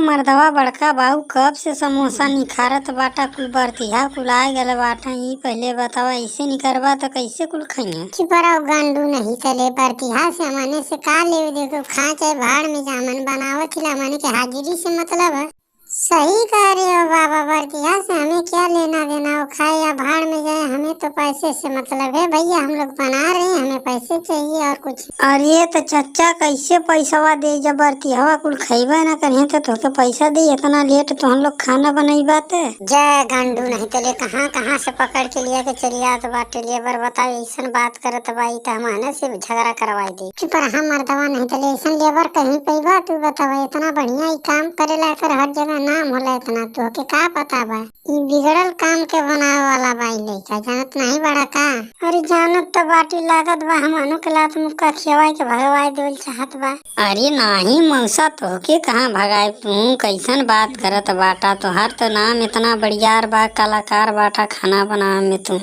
मर्दवा बड़का बाऊ कब से समोसा निखारत बाटा, कुल बरतिहा कुल आए गल बाटा। ई पहले बतावा ऐसे निकरबा त कैसे कुल खइहे। चुप रहो गांडू नहीं तले, बरतिहा से हमाने से का लेवे देखो, खा चाहे भाड़ में जामन बनावत हिला, हमाने के हाजिरी से मतलब है। सही कह रहे हो बाबा, बरतिहा से हमें क्या लेना देना, वो खाए या भाड़ में जाए, हमें तो पैसे से मतलब है भैया, हम लोग बना रहे हैं, हमें पैसे चाहिए और कुछ। अरे तो चचा कैसे पैसावा दे, जब बरतिहवा कुल खइबा ना करिहे तो तोहके पैसा दे, इतना लेट तो हम लोग खाना बनइबा ते। जय गांडू नहीं तले, कहाँ कहाँ से पकड़ के लिया के चली आत बाटे लेबर, बताओ ऐसन बात करत बाई त हमाने से झगड़ा करवाई दे। चुप रहा मर्दवा नहीं तले, ऐसन लेबर कहीं पैबा तू बतावा, इतना बढ़िया ई काम करेला, एकर हर जगह नाम होला इतना, तोहके का पता बा, ई बिगड़ल काम के बनावे वाला बाई लइका, जानत नहीं बड़ा का। अरे जानत त बाटी, लागत बा हमनो के लात मुक्का खियावाई के भगवाई देवल चाहत बा। अरे नाही मौसा तोहके कहाँ भगाए, तू कैसन बात करत बाटा, तोहार तो नाम इतना बढ़ियार बा, कलाकार बाटा खाना बनावे में तू।